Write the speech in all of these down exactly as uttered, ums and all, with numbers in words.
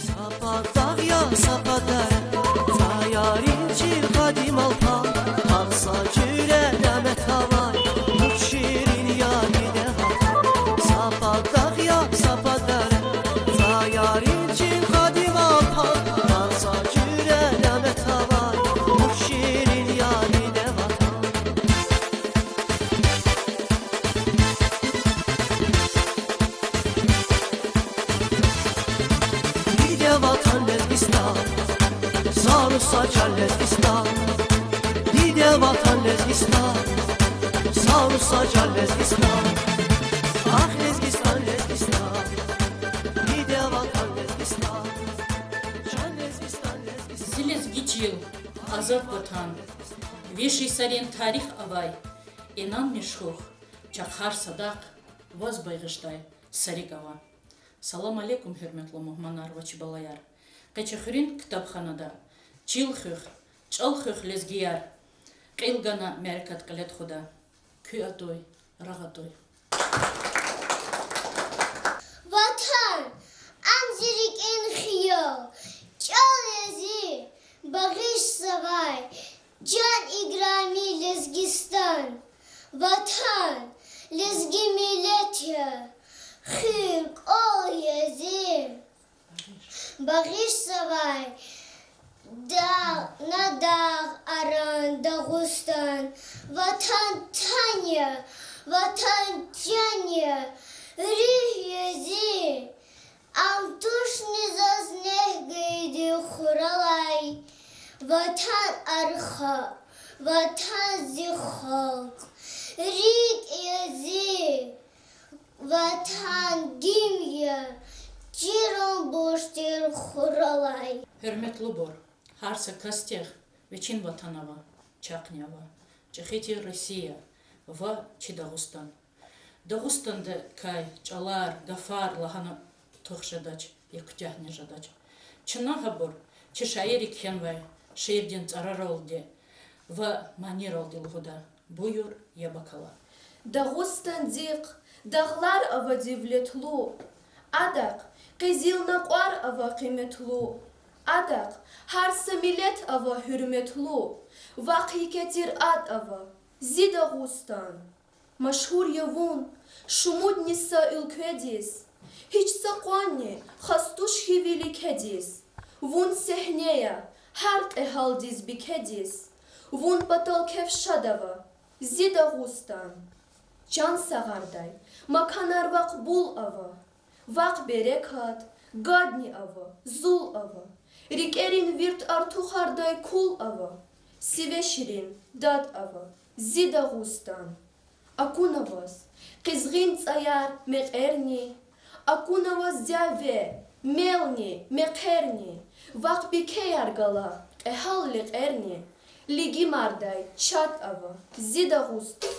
Са пад дагъ я, са пад дере, цӀаярин чил къадим Алпан, гьар са жуьре нямет авай, муг ширин я диде Ватан. Са пад дагъ я, са пад дере, цӀаярин чил къадим Алпан, гьар са жуьре нямет авай, муг ширин я диде Ватан. Диде Ватан Лезгистан, сагъру са чан Лезгистан. Диде Ватан Лезгистан, сагъру са чан Лезгистан. Ахь Лезгистан, Лезгистан, диде Ватан Лезгистан, чан Лезгистан, Лезгистан. Зи лезги чил, азад Ватан, виш йисарин тарих авай, инанмиш хьухь, чахъ гьар садахъ ваз байгъишдай са рикӀ ава. Салам алейкум, гьуьрметлу мугьманар ва чи балаяр! Къе чи хуьруьн ктабханада чил хуьх, чӀал хуьх, лезгияр, кьил гана мярекат кьиле тухуда. Куь атӀуй, рагъ атӀуй. Ватан, ам зи рикӀин хиял, чӀал я зи багъишзавай, чан играми Лезгистан. Ватан, лезги миллет я, хуьр, кӀвал я зи багъишзавай, дагъ на дагъ, аран Дагъустан. Ватан тан я, Ватан чан я, руьгь я зи, ам тушни заз нек гайиди хуралай. Ватан арха, Ватан зи халкь, рикӀ я зи, Ватан гимн я, чирун бурж тир хуралай. Гьуьрметлубур, гьар са касдихъ вичин ватан ава, чахъни ава, чӀехи тир Россия ва чи Дагъустан. Дагъустандикай чӀалар, гафар лагьана тух жедач, я куьтягьни жедач. Чна гьабур чи шаирри кхьенвай шиирдин цӀараралди ва манийралди лугьуда. Буюр, яб акала. Дагъустандихъ дагълар ава девлетлу, адахъ къизил накьвар ава къиметлу, адахъ гьар са миллет ава гьуьрметлу, вахъ еке тир ад ава— зи Дагъустан. Машгьур я вун шумудни са уьлкведиз, гьич са къванни хас туш хьи ви ликведиз. Вун сегьне я гьар кьегьалдиз, бикведиз, вун патал кеф шад ава— зи Дагъустан. Чан сагъардай маканар вахъ бул ава, вахъ берекат гадни ава, зул ава, рикӀерин вирт артухардай кул ава, сиве ширин дад ава— зи Дагъустан. Акуна ваз къизгъин цӀаяр, мекьерни, акуна ваз зяве, мелни, мехъерни, вахъ бикеяр гала кьегьал лекьерни, лигимардай чад ава— зи Дагъустан.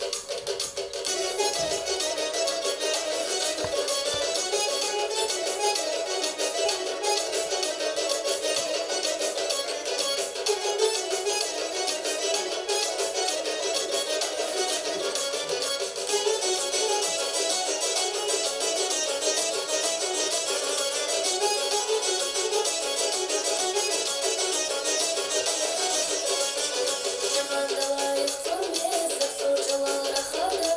Жагъандилай хъсан лезги чӀалал рахада,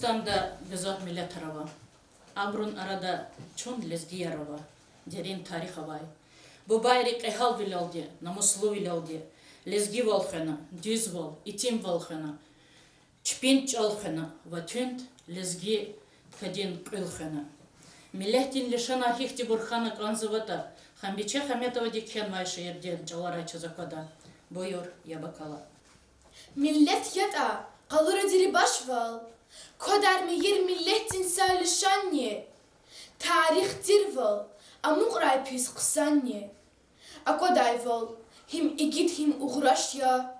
Ватанда гзаф миллетар ава. Абурун арада чун лезгияр ава, дерин тарих авай. Бубайри кьегьалвилелди, намуслувилелди лезгивал хвена, дуьзвал, итимвал хвена, чпин чӀал хвена ва туьнт лезги кадин кьуьл хвена. Миллетдин лишанар гьихьтинбур хьана кӀанзаватӀа, Хамбиче Хаметовади кхьенвай шиирдин чӀаларай чаз аквада. Буюр, яб акала. Миллет ятӀа къалура дирибашвал, квадар мийир миллетдин са лишанни, тарих тирвал, амукьрай пис хъсанни. Аквадайвал гьим игит, гьим угъраш я.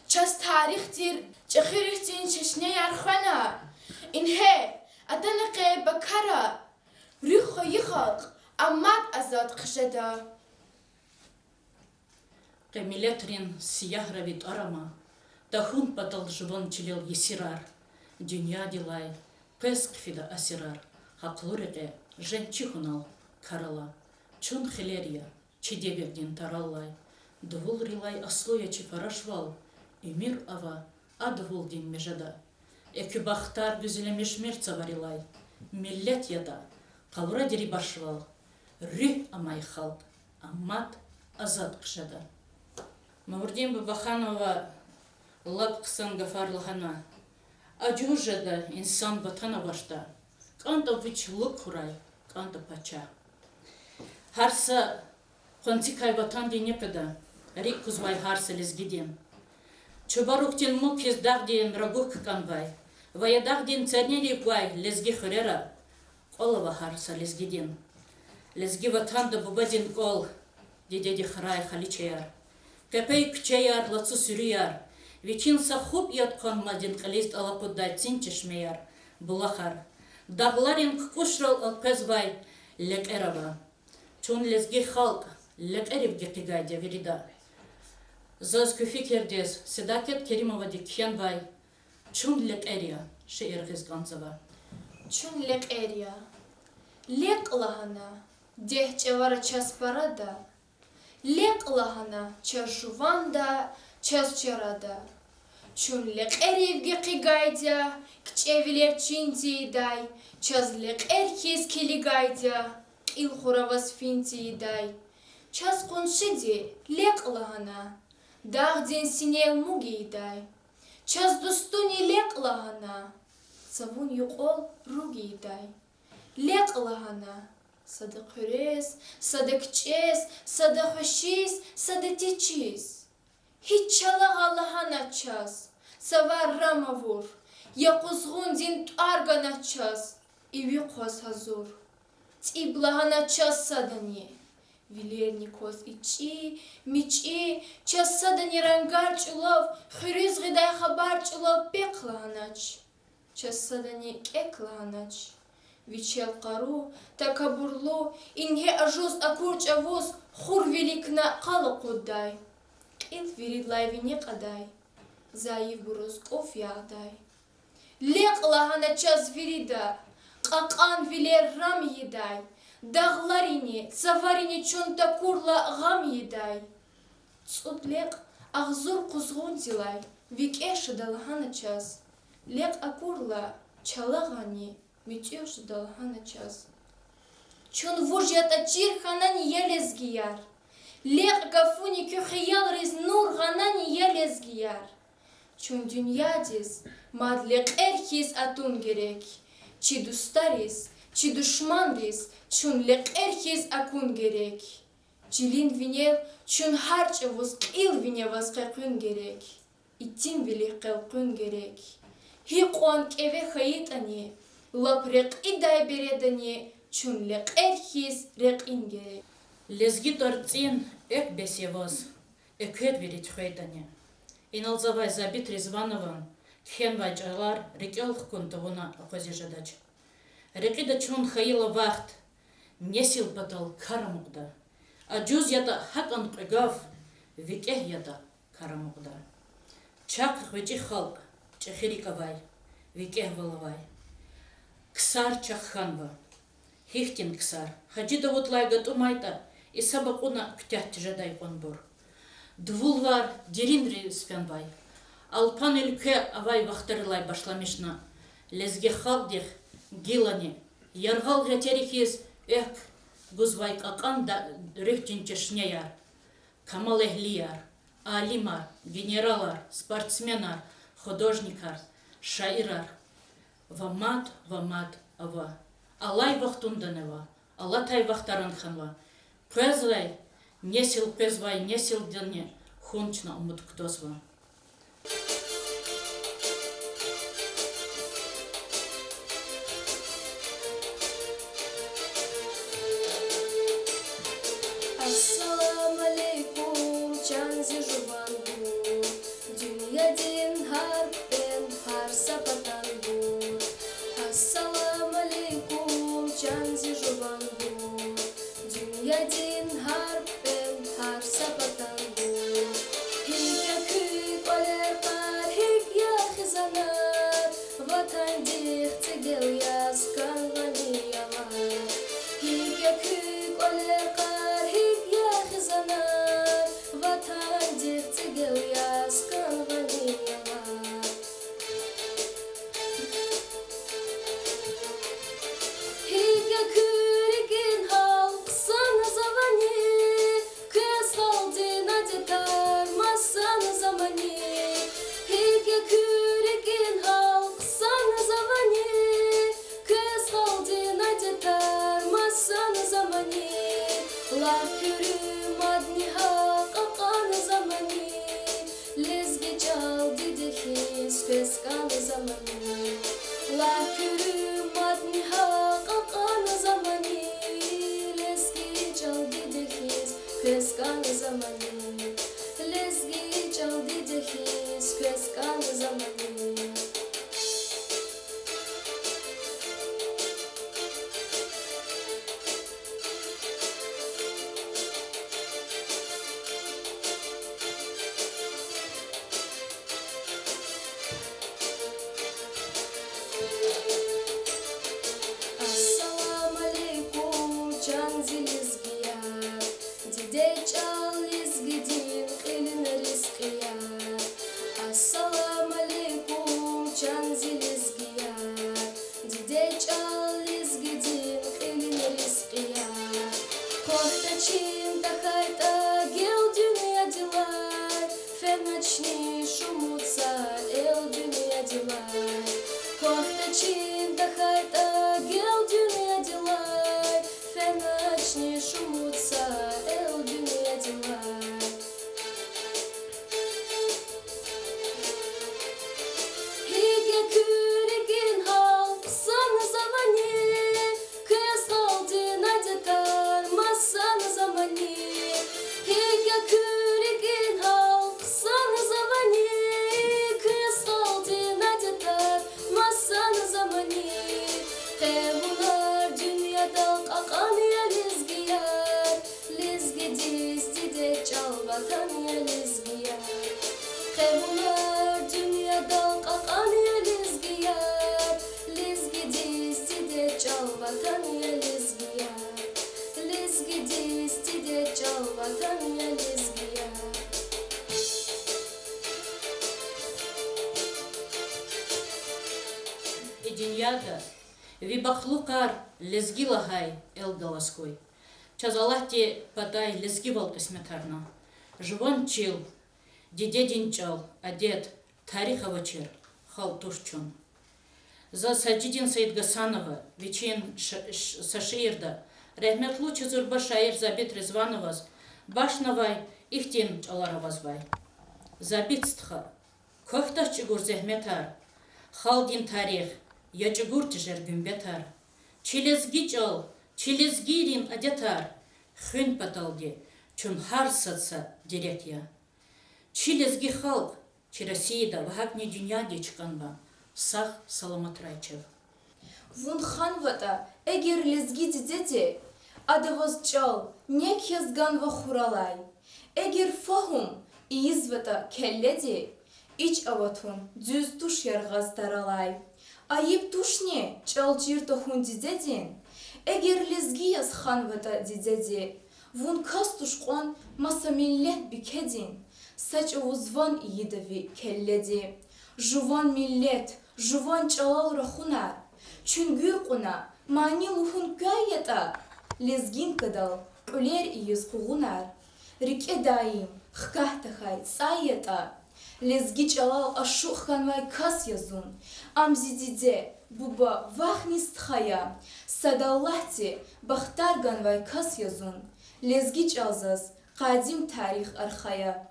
Чаз тарих тир чӀехи руьгьдин чешнеяр хвена, ингье атана къе Бакара, руьгь хвейи халкь амад азад хъжеда. Къе миллетрин сиягь рави тӀвар ама, тахьун патал жуван чилел есирар, дуьньядилай къвез хъфида асирар, гьахълу рекье женгчи хьунал кар ала. Чун хилер я чи девирдин тараллай, дувулрилай аслу я чи фарашвал, уьмуьр ава а дувулдин межеда. Экуь бахтар гуьзлемишмир цаварилай, миллет ятӀа къалура дирибашвал, руьгь амай халкь амад, азад хъжеда. Маврудин Бабаханова лап хъсан гафар лагьана: ажуз жеда инсан ватан авачтӀа, кӀантӀа вич лукӀ хьурай, кӀантӀа пачагь. Гьар са къванцикай ватандин ни къведа, рикӀ кузвай гьар са лезгидин. Чубарукдин муг хьиз дагъдин рагу ккӀанвай ва я дагъдин ценерив гвай лезги хуьрера кьвал ава гьар са лезгидин. Лезги ватанда бубадин кӀвал, дидеди храй халичаяр, къекъвей куьчеяр, лацу суьруьяр, вичин са хупӀ яд хъван мадни кьилиз тӀал акъуддай цин чешмеяр, булахар, дагъларин кукӀушрал элкъвезвай лекьер ава. Чун лезги халкь лекьерив гекъигайди я вирида. Заз куь фикирдиз Седакъет Керимовади кхьенвай Чун лекьер я шиир гъиз кӀанзава. Чун лекьер я. Лекь лагьана дегь чӀавара чаз парада, лекь лагьана чаз жуванда, чаз чарада. Чун лекьерив гекъигайди я, кичӀе вилер чин тийидай, чаз лекьер хьиз килигайди я, кьил хура ваз фин тийидай. Чаз къуншиди лекь лагьана, дагъдин синел муг ийидай. Чаз дустуни лекь лагьана, цавун юкьвал руг ийидай. Лекь лагьана сада хъуьрез, сада кичӀез, сада хвешиз, сада течиз. Гьич чалагъа лагьанач чаз, цавар рам авур, я къузгъундин тӀвар ганач чаз, иви хъваз гьазур. ЦӀиб лагьанач чаз садани, вилерни кваз ичӀи, мичӀи, чаз садани рангар чӀулав, хуьруьз гъидай хабар чӀулав пехъ лагьанач. Чаз садани кӀек лагьанач. Вичел къару, такабурлу, ингье ажуз акур чӀавуз хур виликна къал акъуддай, кьил виридалай вине кьадай, зайифбуруз кӀуф ягъдай. Лекь лагьана чаз вирида, кьакьан вилер рам ийидай, дагъларини, цаварини чун такурла гъам ийидай. ЦӀуд лекь агъзур къузгъундилай викӀегь жеда лагьана чаз, лекь акурла чалагъани муьтӀуьгъ жеда лагьана чаз. Чун вуж ятӀа чир хьанани, я лезгияр? Лекь гафуни куь хиялриз нур гъанани, я лезгияр? Чун дуьньядиз мад лекьер хьиз атун герек, чи дустариз, чи душманриз чун лекьер хьиз акун герек. Чилин винел чун гьар чӀавуз кьил вине аваз къекъуьн герек, итимвилихъ элкъуьн герек. Гьикьван кӀеве хьайитӀани, лап рекьидай бередани чун лекьер хьиз рекьин герек. Лезги тӀварцӀин экв бес я ваз, эквер вири туьхвейтӀани. Иналзавай Забит Ризванован кхьенвай чӀалар рикӀел хкун тавуна акъвазиз жедач. Рекьида чун хьайила вахт, несил патал кар амукьда. Ажуз ятӀа гьакӀан кьве гаф, викӀегь ятӀа кар амукьда. Чахъ гъвечӀи халкь, чӀехи рикӀ авай, викӀегьвал авай. Ксар чахъ хьанва. Гьихьтин ксар? Гьажи Давудлай гатӀумайтӀа, Исаб акьуна куьтягь тежедай кьванбур. Дувулвар деринриз фенвай. Алпан уьлкве авай вахтарилай башламишна Лезги халкьдихъ гилани яргъал гъетерик хьиз экв гузвай кьакьан да-, руьгьдин чешнеяр, камалэгьлияр, алимар, генералар, спортсменар, художникар, шаирар ва мад, ва мад ава. Алай вахтунда ава, алатай вахтаран хьанва. Къвезвай несил, къвезвай несилдани хьун чна умуд кутазва. Ассаламу алейкум, чан зи жуванбур, дуьньядин гьар пипӀен, гьар са патанбур. Ассаламу алейкум, чан зи жуванбур, дуьньядин гьар пипӀен, гьар са патанбур. ГьикӀ я куь кӀвалер, къар, гьикӀ я хизанар, ватандихъ цӀигел яз кӀанвани ялар? ГьикӀ я куь кӀвалер, къар, гьикӀ я хизанар, ватандихъ цӀигел яз кӀанвани ялар? ГьикӀ я куь рикӀин гьал, хъсанзавани квез халкьдин адетар, масанзамани? ГьикӀ я куь рикӀин гьал, хъсанзавани квез халкьдин адетар, масанзамани? Лап куьруь мадни гьа кьакьанзамани, лезги чӀал диде хьиз квез кӀанзамани? Лап куьруь мадни гьа кьакьанзамани, лезги чӀал диде хьиз квез кӀанзамани? Лезги чӀал диде хьиз квез кӀанзамани? Ассаламу алейкум, чан зи лезгияр, диде чӀал лезгидин кьилин ризкьияр. Ассаламу алейкум, чан зи лезгияр, диде чӀал лезгидин кьилин ризкьияр. Квахьда чин тахьайтӀа гел дуьньядилай, феначни шумуд са эл дуьньядилай. Квахьда чин тахьайтӀа гел дуьньядилай, феначни шумуд са эл дуьньядилай. ГьикӀ я куь рикӀин гьал, хъсанзавани квез халкьдин адетар, масанзамани? ГьикӀ я куь рикӀин гьал, хъсанзавани квез халкьдин адетар, масанзамани? Къе вунар дуьньядал кьакьан я, лезгияр, лезгидиз диде чӀал ватан я, лезгияр. Къе вунар дуьньядал кьакьан я, лезгияр, лезгидиз диде чӀал ватан я, лезгияр. Лезгидиз диде чӀал ватан я, лезгияр. И дуьньяда ви бахтлу къар лезги лагьай эл галаз хьуй. Чаз Аллагьди патай лезгивал кьисметарна. Жуван чил, дидедин чӀал, адет, тарих авачир халкь туш чун. За Сажидин Саидгьасанова вичин ш-, ш-, са шиирда рагьметлу чи зурба шаир Забит Ризвановаз бахшнавай ихьтин чӀалар авазвай. Забит стха, квахьдач чӀугур зегьметар, халкьдин тарих, я чӀугур тежер гуьмбетар. Чи лезги чӀал, чи лезгийрин адетар хуьн паталди чун гьар сад са дерек я. Чи лезги халкь чи Россияда ва гьакӀни дуьньяда чкӀанва. Сагъ-саламатрай чеб. Вун ханватӀа эгер лезги дидеди, ада ваз чӀал нек яз ганва хуралай. Эгер фагьум ийизватӀа келледи, ич аватун дуьз туш яргъаз таралай. Айиб тушни чӀал чир тахьун дидедин? Эгер лезги яз ханватӀа дидеди, вун кас туш кьван маса миллет бикедин, са чӀавуз ван ийида ви келледи. Жуван миллет, Жуван чӀалал рахунар чуьнгуьр кьуна, мани лугьун квяй ятӀа, лезгинкадал кьуьлер ийиз къугъунар рикӀе даим хкягъ тахьай цӀай ятӀа, лезги чӀалал ашукь хьанвай кас я зун, ам зи диде, буба, вахни стха я, сад Аллагьди бахтар ганвай кас я зун, лезги чӀал заз къадим тарих арха я.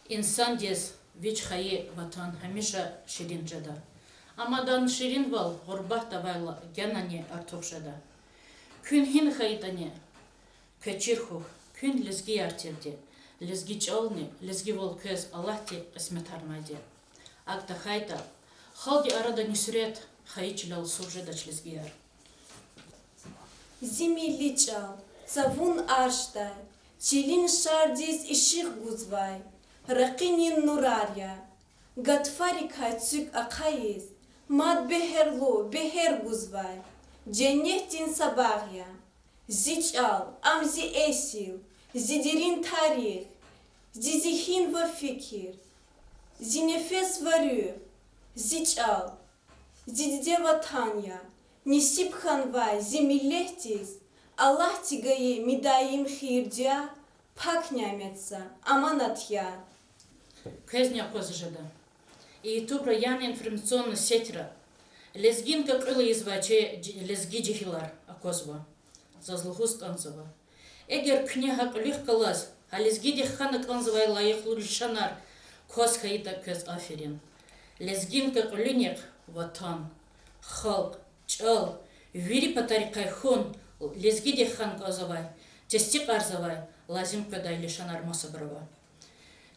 Инсандиз вич хайи ватан гьамиша ширин жеда. Амма адан ширинвал гъурбатда авайла генани артух жеда. Куьн гьина хьайитӀани, квез чир хьухь, куьн лезгияр тирди, лезги чӀални, лезгивал квез Аллагьди кьисметарнайди. АкӀ тахьайтӀа, халкьдин арада нуьсрет хайи чилел сур жедач лезгияр. Зи милли чӀал, цавун аршдай, чилин шардиз ишигъ гузвай, ракъинин нурар я. Гатфарикай цуьк ахъайиз, мад бегьерлу бегьер гузвай, женнетдин са багъ я. Зи чӀал, ам зи эсил, зи дерин тарих, зи зигьин ва фикир, зи нефес ва руьгь, зи чӀал, зи диде Ватан я. Несиб хьанвай зи миллетдиз Аллагьди гайи мидаим хийир-дуьа пак нямет я, аманат я. Квезни акъваз жеда. И ютубра яна информационный сетьра Лезгинка кьуьл ийизвай чи лезги жегьилар аквазва. Заз лугьуз кӀанзава, эгер куьне гьа кьуьлуьхъ галаз гьа лезгидихъ хьана кӀанзавай лайихлу лишанар кваз хьайитӀа, квез аферин. Лезгинка кьуьлуьнихъ ватан, халкь, чӀал, вири патарихъай хьун, лезгидихъ хьана кӀанзавай, тестикьарзавай, лазим къведай лишанар масабур ава.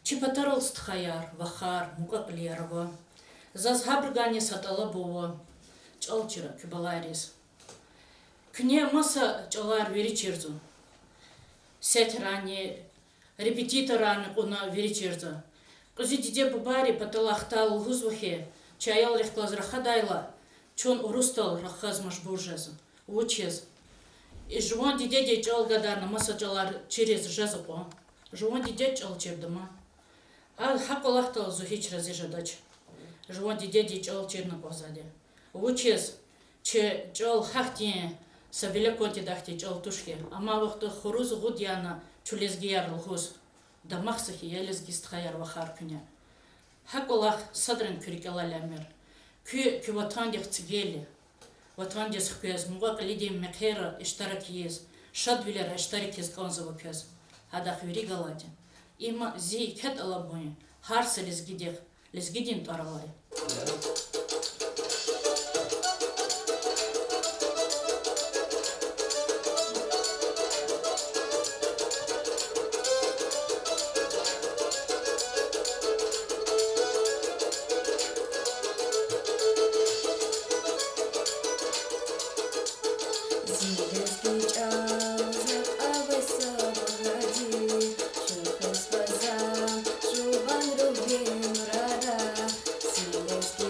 Чи патарал стхаяр, вахар, мукьва-кьилияр ава. Заз гьабурукайни са тӀалаб ава, чӀал чира куь балайриз. Куьне маса чӀалар вири чирзава. Сетрани, репетиторарни кьуна вири чирзава. Кьуьзуь диде-бубайри патал ахтайла лугьузва хьи, чи аялрихъ галаз рахадайла, чун урусдал рахаз мажбур жезва. Вучиз? И жуван дидедин чӀал гадарна маса чӀалар чириз жез акьван? Жуван дидед чӀал чирда ман. Гьа, гьа кӀвалахдал зун гьич рази жедач. Жуван дидедин чӀал чирна кӀанзавайди. Вучиз? Чи чӀал гьахьтин, са виле кӀантӀидай хьтин чӀал туш хьи, амма вахтунда хуруз гъуд яна чун лезгияр лугьуз, дамах са хьи, я лезги стхаяр, вахар, куьне. Гьа кӀвалах садрани куь рикӀелай ламир. Куьн куь ватандихъ цӀигел я. Ватандиз хквез, мукьва-кьилидин мехъерра иштирак ийиз, шадвилера иштиракиз кӀанзава квез. Гьадахъ вири галайди. Им зи еке тӀалабун я гьар са лезгидихъ, лезгидин тӀвар алай. Зи лезги чӀал, за кӀеве са багьади, чухсагъул я за жуван руьгьдин нурара. Зи лезги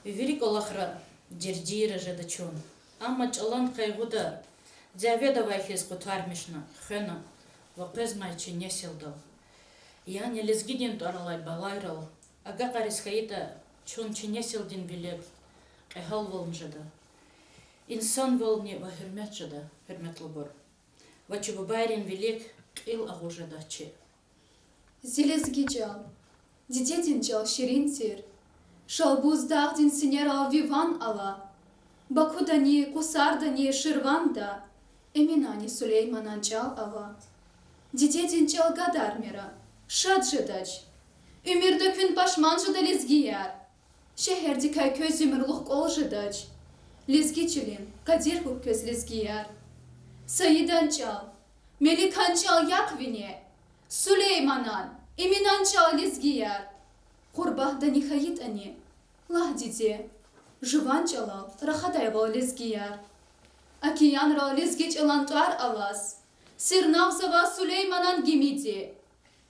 Вири кӀвалахра дердийра жеда чун, амма чӀалан къайгъуда дяведавай хьиз къутармишна хвена ва къвезмай чи несилдал. Яни лезгидин тӀвар алай балайрал агакьариз хьайитӀа, чун чи несилдин вилик кьегьалвални жеда, инсанвални ва гьуьрмет жеда, гьуьрметлубур. Ва чи бубайрин вилик кьил агъуз жеда чи. Зи лезги чӀал, дидедин чӀал ширин тир, Шалбуз дагъдин синерал ви ван ала, Бакудани, Къусардани, Ширванда Эминани Сулейманан чӀал ава. Дидедин чӀал гадармира шад жедач, уьмуьрда куьн пашман жеда, лезгияр. Шегьердикай квез уьмуьрлух кӀвал жедач, лезги чилин къадир хьухь квез, лезгияр. Саидан чӀал, Меликан чӀал яхъ вине, Сулейманан, Эминан чӀал, лезгияр. Гъурбатдани хьайитӀани, лагь, диде, жуван чӀалал рахадайвал, лезгияр. Океанрал лезги чӀалан тӀвар алаз сирнавзава Сулейманан гимиди.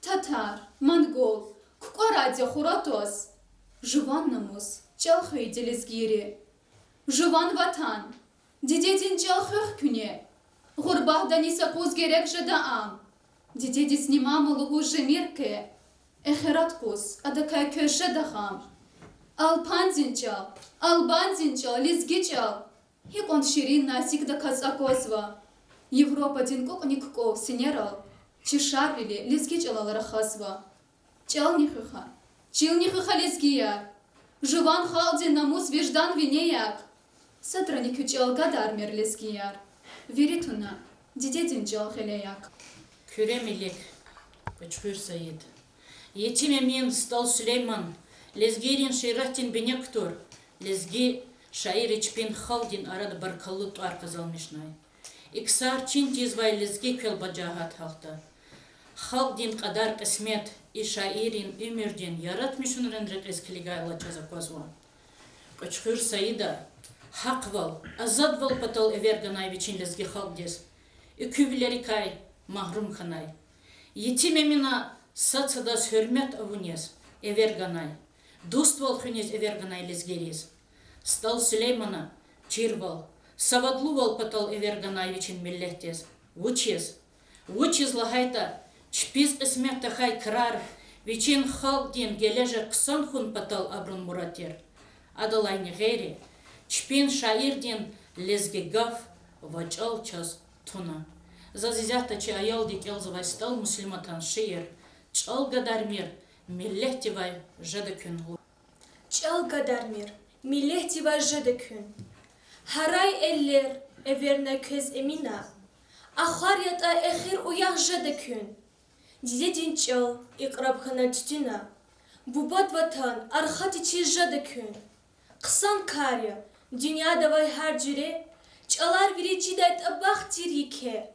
Татар, монгол кукӀварайди хура тваз, жуван намус, чӀал хвейиди лезгийри. Жуван ватан, дидедин чӀал хуьх куьне, гъурбатдани са къуз герек жеда ам. Дидедизни мама лугьуз жемир къе, эхират къуз адакай квез жеда гъам. Алпандин чӀал, албандин чӀал, лезги чӀал гьикьван ширин, назикдаказ аквазва. Европадин кӀукӀни кукӀвал синерал чи Шарвили лезги чӀалал рахазва. ЧӀални хуьх, чилни хуьх, лезгияр. Жуван халкьдин намус, виждан вине як. Садрани куь чӀал гадармир, лезгияр. Вири туна дидедин чӀал гъиле як. Куьре Мелик, Кьуьчхуьр Саид, Етим Эмин, СтӀал Сулейман лезгийрин шииратдин бине кутур, лезги шаирри чпин халкьдин арада баркаллу тӀвар къазанмишнай. И ксар чин тийизвай лезги квел бажагьат гьахьда. Халкьдин кьадар-кьисмет и шаиррин уьмуьрдин яратмишунрин рекьиз килигайла чаз аквазва. Кьуьчхуьр Саида гьахъвал, азадвал патал эвер ганай вичин лезги халкьдиз, экуьвилерикай магьрум хьанай. Етим Эмина сад-садаз гьуьрмет авуниз эвер ганай, дуствал хуьниз эвер ганай лезгийриз. СтӀал Сулеймана чирвал, савадлувал патал эвер ганай вичин миллетдиз. Вучиз? Вучиз лагьайтӀа, чпиз кьисмет тахьай крар вичин халкьдин гележег хъсан хьун патал абурун мурад тир. Адалайни гъейри, чпин шаирдин лезги гаф ва чӀал чаз туна. Заз исятда чи аялди кӀелзавай СтӀал Муслиматан шиир ЧӀал гадармир, миллетдивай жеда куьн лугьуз. ЧӀал гадармир, миллетдивай жеда куьн. Гьарай эллер эвернай квез, Эмина, ахвар ятӀа эхир уях жеда куьн. Дидедин чӀал икьраб хьана туьтуьна, бубад ватан архати чиз жеда куьн. Хъсан кар я, дуьньядавай гьар жуьре чӀалар вири чидайтӀа бахт тир еке.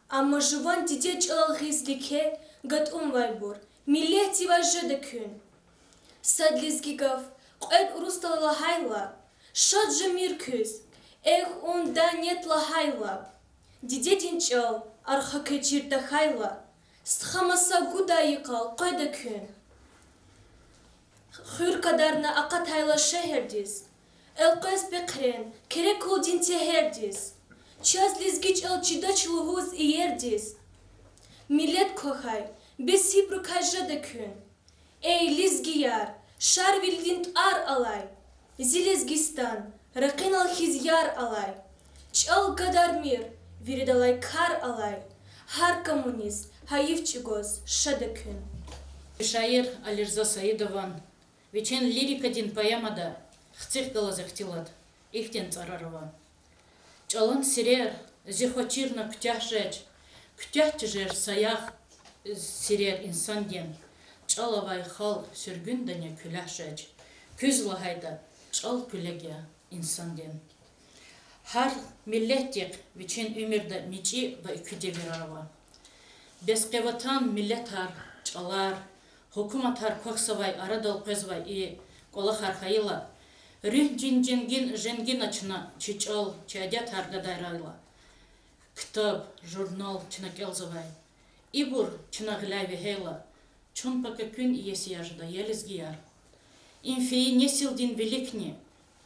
Амма жуван дидед чӀалал гъиз лике гатӀунвайбур, миллетдивай жеда куьн. Сад лезги гаф кьвед урусдал лагьайла, шад жемир куьз, эхь, ун, да, нет лагьайла. Дидедин чӀал арха квез чир тахьайла, стха маса гудай йикъал къведа куьн. Хуьр кадарна акъатайла шегьердиз, элкъвез пехърен Керекулдин тегьердиз. Чаз лезги чӀал чидач лугьуз иердиз. Миллет квахьай, бес гьибурукай жеда куьн. Эй, лезгияр, Шарвилидин тӀвар алай, зи Лезгистан, ракъинал хьиз яр алай. ЧӀал гадармир, виридалай кар алай, гьар камуниз гьайиф чӀугваз шада куьн. Шаир Алирза Саидован вичин лирикадин поэмада Хцихъ галаз ихтилат ихьтин цӀарар ава: ЧӀалан сирер зи хва чирна куьтягь жеч, куьтягь тежер саягъ сирер инсандин, чӀал авай халкь суьргуьндани куьлягь жеч, куьз лагьайтӀа чӀал куьлег я инсандин. Гьар миллетдихъ вичин уьмуьрда мичӀи ва экуь девирар ава. Бес къе ватан миллетар, чӀалар, гьукуматар квахьзавай арадал къвезвай и кӀвалахар хьайила, руьгь женгин, женгина чна чи чӀал, чи адетар гадарайла. Ктаб, журнал чна кӀелзавай, ибур чна гъиляй вегьейла, чун пака куьн иесияр жеда, я лезгияр. Им фейи несилдин виликни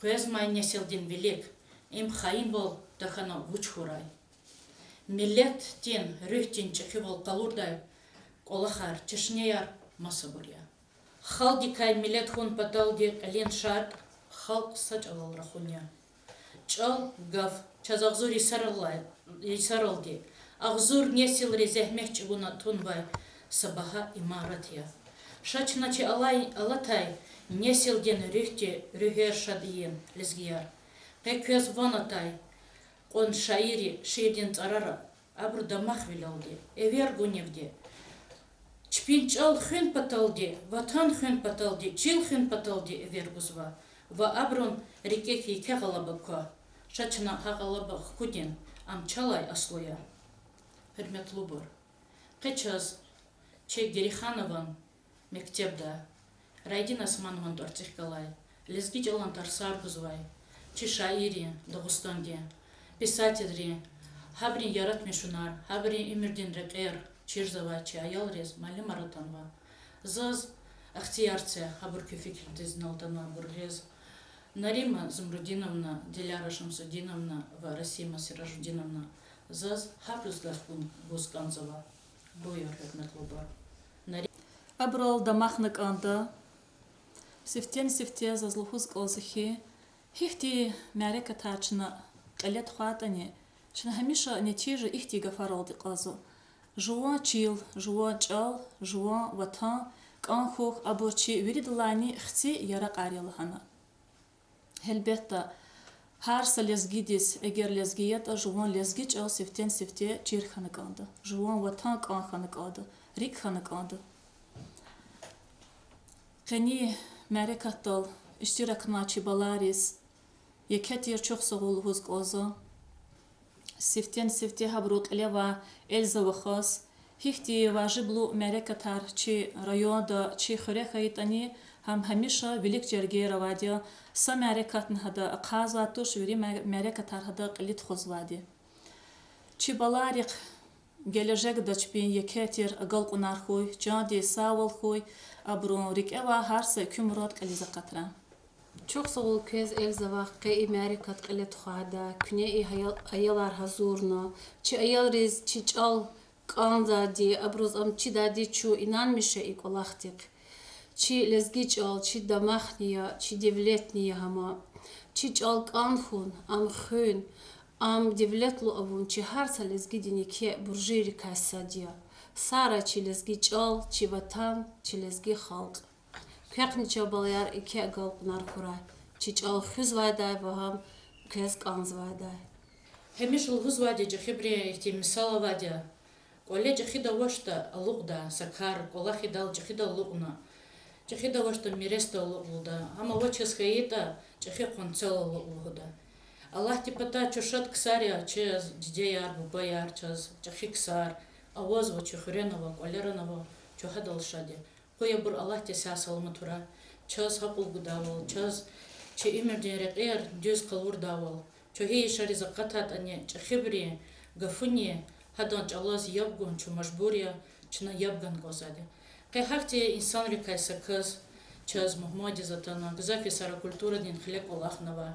Къвезмай несилдин вилик им хаинвал тахьана вуч хьурай? Миллетдин руьгьдин чӀехивал къалурдай кӀвалахар, чешнеяр масабур я. Халкьдикай миллет хьун паталди кьилин шартӀ халкь са чӀалал рахун я. ЧӀал, гаф чаз агъзур йисараллай, йисаралди, агъзур несилри зегьмет чӀугуна тунвай са багьа имарат я. Ша чна чи алай, алатай несилдин руьгьди руьгьер шад ийин, лезгияр. Къе квез ван атай кьван шаирри шиирдин цӀарара, абуру дамахвилелди, эвер гунивди, чпин чӀал хуьн паталди, ватан хуьн паталди, чил хуьн паталди эвер гузва ва абурун рикӀик еке гъалаба ква. Ша чна гьа гъалаба хкудин ам чалай аслу я. Гьуьрметлубур, къе чаз чи Герейханован мектебда Райдин Османован тӀварцӀихъ галай лезги чӀалан тарсар гузвай чи шаиррин, Дагъустандин писателрин, гьабурун яратмишунар, гьабурун уьмуьрдин рекьер чирзавай чи аялриз, муаллимар атанва. Заз ихтияр це гьабур куь фикирдиз инал атанвайбур гъиз. Нарима Зумрудиновна, Диляра Шамсудиновна ва Расима Сиражудиновна, заз гьабуруз гаф гун-, гуз кӀанзава. Буюр, гьуьрметлубур. Нари- Абурал дамахна кӀанда. Сифтени-сифте заз лугьуз кӀанзава хьи, гьихьтин мярекатар чна кьиле тухвайтӀани, чна гьамиша нетижа ихьтин гафаралди кьазва: жуван чил, жуван чӀал, жуван ватан кӀан хьухь, абур чи виридалайни хци яракьар я лагьана. Гьелбетда, гьар са лезгидиз, эгер лезги ятӀа, жуван лезги чӀал сифтени-сифте чир хьана кӀанда, жуван ватан кӀан хьана кӀанда, рикӀ хьана кӀанда. Къенин мярекатдал иштиракнавай чи балайриз еке тир чухсагъул лугьуз кӀанзава. Сифтени-сифте гьабуру кьиле авай Эльза вахаз, гьихьтин важиблу мярекатар чи районда, чи хуьре хьайитӀани, гьам гьамиша вилик жергейра авайди я, са мярекатни гьада ахъайзавай туш, вири мя-, мярекатар гьада кьиле тухузвайди. Чи балайрихъ гележегда чпин еке тир агалкьунар хьуй, чандин сагъвал хьуй, абурун рикӀе авай гьар са куь мурад кьилиз акъатрай. Чухсагъул квез, Эльза вах, къе и мярекат кьиле тухвайдай, куьне и аял-, аялар гьазурна, чи аялриз чи чӀал кӀанзавайди, абуруз ам чидайди чун инанмиш я и кӀвалахдихъ. Чи лезги чӀал чи дамахни я, чи девлетни я гьам. Чи чӀал кӀан хьун, ам хуьн, ам девлетлу авун чи гьар са лезгидин еке буржийрикай сад я. Сагърай чи лезги чӀал, чи ватан, чи лезги халкь. Квехъни, чан балаяр, еке агалкьунар хьурай. Чи чӀал хуьзвайдай ва гьам квез кӀанзавайдай. Гьамиша лугьузвайди, чӀехибурун ихьтин мисал авайди я: кӀвале чӀехида авачтӀа, алукьда са кар, кӀвалах ийидайла чӀехидал алукьна, чӀехида авачтӀа, миресдал алукьда, амма авачиз хьайитӀа, чӀехи къванцелал алукь лугьуда. Аллагьдин патай чун шад ксар я, чаз дидеяр, бубаяр, чаз чӀехи ксар авазва, чи хуьрена ава, кӀвалерана ава, чун гьадал шад я. Къуй абур Аллагьди сагъ-саламат хьурай, чаз гьакьул гудайвал, чаз чи уьмуьрдин рекьер дуьз къалурдайвал. Чун гьи ишариз акъатайтӀани, чӀехибурун гафуни, гьадан чӀалаз яб гун чун мажбур я, чна яб гана кӀанзавайди. Къе гьахьтин инсанрикай са кас чаз мугьмандиз атана, гзаф йисара культурадин хиле кӀвалахнавай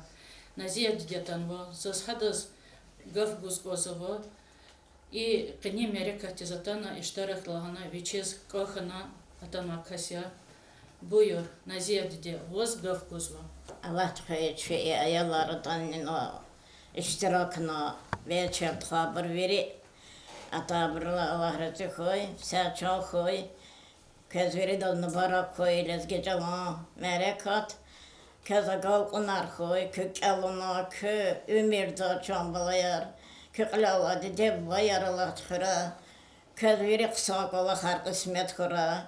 Назият диде атанва, заз гьадаз гаф гуз кӀанзава. И къенин мярекатдиз атана иштиракда лагьана, вичиз кӀан хьана атанвай кас я. Буюр, Назият диде, ваз гаф гузва. Аллагьди хьайи чи и аялар атанва, иштиракна, вечер тухвайбур вири, атайбурулай Аллагь рази хьуй, сагъ-чан хьуй. Квез виридаз мубарак хьуй лезги чӀалан мярекат. Квез агалкьунар хьуй, куь кӀелунал, куь уьмуьрдал, чан балаяр, куь кьилел алай диде-бубаяр Аллагьди хуьрай. Квез вири хъсан кӀвалахар кьисмет хьурай.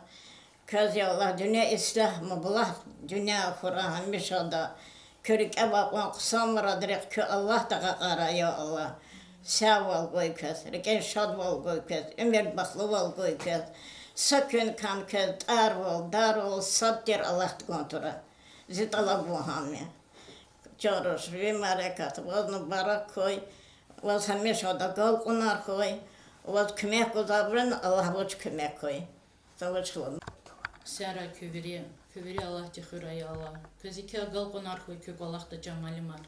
Квез, я Аллагь, дуьнья ислягь, мублагь дуьнья хьурай гьамишада. Куь рикӀе авай кьван хъсан мурадрихъ куь Аллагьди къакъарай, я Аллагь. Сагъвал гуй квез, рикӀин шадвал гуй квез, уьмуьр бахтлувал гуй квез. Са куьн кам квез тӀарвал, дарвал, сад тир Аллагьди гун тура. Зи тӀалабун гьам я. Чан руш, ви мярекат ваз мубарак хьуй, ваз гьамишада агалкьунар хьуй, ваз куьмек гузвайбуруни Аллагьди вич куьмек хьуй. Са вуч лагьана. Сагърай куь вири, куь вири Аллагьди хуьрай, я Аллагь. Квез еке агалкьунар хьуй куь кӀвалахда, чан муаллимар.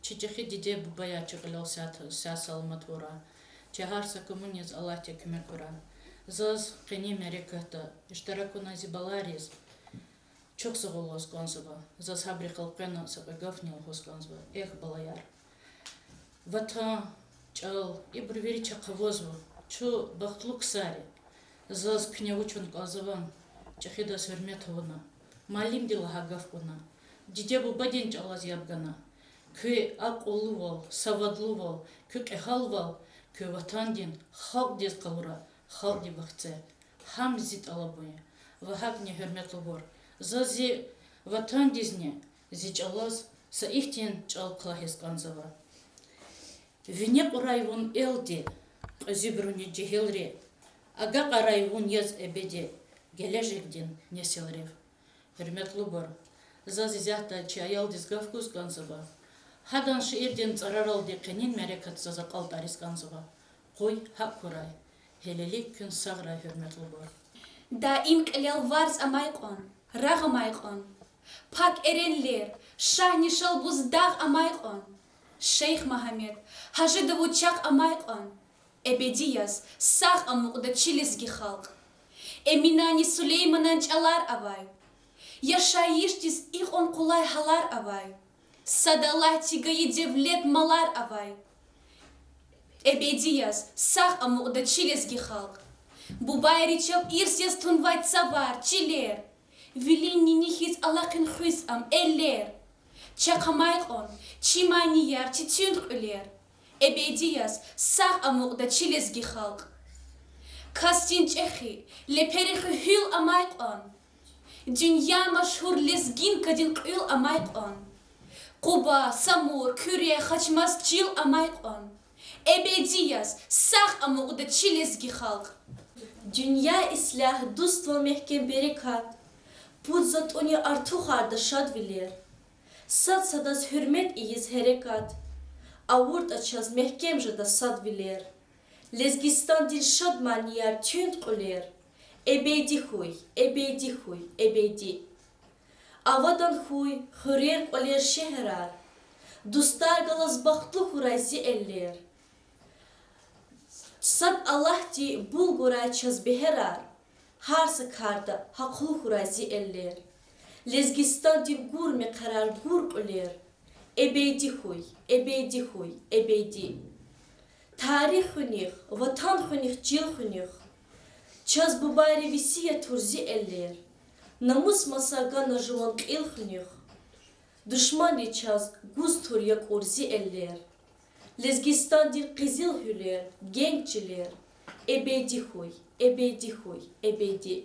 Чи чӀехи диде-бубаяр чи кьилел сагъ, сагъ-саламат авурай. Чи гьар са кумуниз Аллагьди куьмек авурай. Заз къенин мярекатда иштиракна зи балайриз чухсагъул лугьуз кӀанзава. Заз гьабурухъ элкъвена са кьве гафни лугьуз кӀанзава. Эхь, балаяр. Ватан, чӀал, ибур вири чахъ авазва. Чун бахтлу ксар я. Заз куьне вуч авуна кӀанзава, чӀехидаз гьуьрмет авуна, муаллимди лагьай гаф кьуна, диде-бубадин чӀалаз яб гана. Куь акьуллувал, савадлувал, куь кьегьалвал куь ватандин халкьдиз къалура, халкьди вахце. Гьам зи тӀалабун я. Ва гьакӀни, гьуьрметлубур, заз зи ватандизни, зи чӀалаз са ихьтин чӀал кӀвалахиз кӀанзава. Вине кьурай вун элди, кьуьзуьбуруни жегьилри, агакьарай вун яз эбеди, гележегдин несилрив. Гьуьрметлубур, заз исятда чи аялдиз гаф гуз кӀанзава. Гьадан шиирдин цӀараралди къенин мярекат заз акьалтӀариз кӀанзава. Къуй гьакӀ хьурай. Гьелелиг куьн сагърай, гьуьрметлубур. Даим кьилел варз амай кьван, рагъ амай кьван, пак Эренлер, Шагьни Шалбуз дагъ амай кьван, Шейх Мегьамед, Гьажи Давуд чахъ амай кьван, эбеди яз сагъ амукьда чи лезги халкь. Эминани Сулейманан чӀалар авай, яшайишдиз икьван къулай гьалар авай, сад Аллагьди гайи девлет, малар авай. Эбеди яз сагъ амукьда чи лезги халкь. Бубайри чав ирс яз тунвай цавар, чилер, вилин нини хьиз алахъин хуьз ам эллер. Чахъ амай кьван чи манияр, чи туьнт кьуьлер, эбеди яз сагъ амукьда чи лезги халкь. Касдин чӀехи, леперихъи гьуьл амай кьван, дуьнья машгьур Лезгинкадин кьуьл амай кьван, Къуба, Самур, Куьре, Хачмаз чил амай кьван, эбеди яз сагъ амукьда чи лезги халкь. Дуьнья ислягь, дуствал, мягькем, берекат, пуд затӀуни артухарда шадвилер. Сад-садаз гьуьрмет ийиз гьерекат, авуртӀа чаз мягькем жеда садвилер. Лезгистандин шад манияр, туьнт кьуьлер, эбеди хьуй, эбеди хьуй, эбеди. Авадан хьуй хуьрер, кӀвалер, шегьерар, дустар галаз бахтлу хьурай зи эллер. Сад Аллагьди бул гурай чаз бегьерар, гьар са карда гьахълу хьурай зи эллер. Лезгистандин гур мехъерар, гур кьуьлер, эбеди хьуй, эбеди хьуй, эбеди. Тарих хуьнихъ, ватан хуьнихъ, чил хуьнихъ, чаз бубайри весият тур зи эллер. Намус маса гана жуван кьил хуьнихъ, душманри чаз гуз тур якӀур зи эллер. Лезгистандин къизил гьуьлер, генг чилер, эбеди хьуй, эбеди хьуй, эбеди.